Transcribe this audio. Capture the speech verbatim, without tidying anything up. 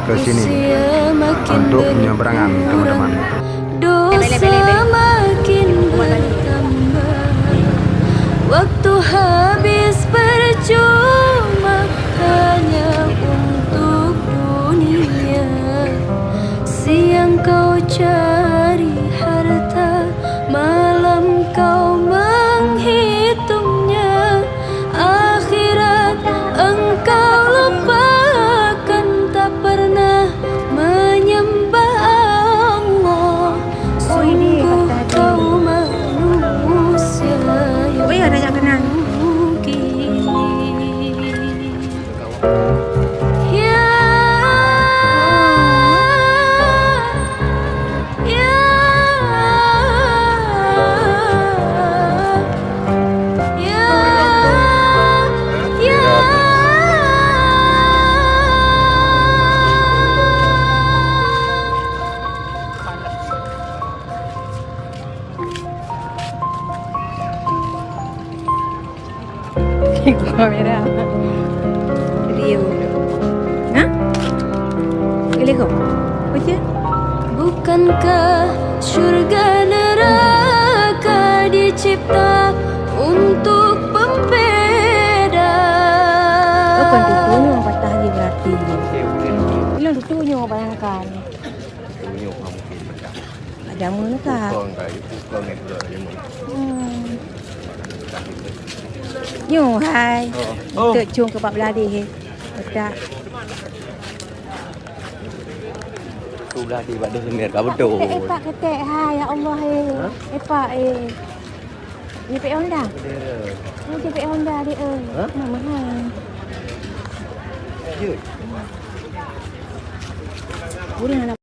ke sini untuk penyeberangan, teman-teman. Dosa makin bertambah, waktu habis percuma hanya untuk dunia. Siang kau cari harta, malam kau menghitungnya. Akhirat engkau lupakan, tak pernah menyembah Allah. Sungguh kau manusia yang rugi. Ya, ya, ya, ya. Kamera. Video. Ha? Boleh kau? Baca. Bukankah syurga neraka dicipta untuk pembeda? Oh, kan tutup ni orang patah je berarti. Bilang tutup ni orang bayangkan. Tutup ni orang mungkin pecah. Agama ni kah? Bukan, bukan, bukan, bukan. Hmm. Nyoe hai. Oh. Oh. Tok cung keu bak beuladi he. Petak. Tu beuladi bak deh lemer ka beutôi. Ketek, eh, Pak, ketek. Hai, ya Allah, eh. Ha? Eh, Pak, eh. Ni pek Honda. Bendera. Oh, ni pek Honda dia, eh. Ha? Mahal. Jut. Boleh nak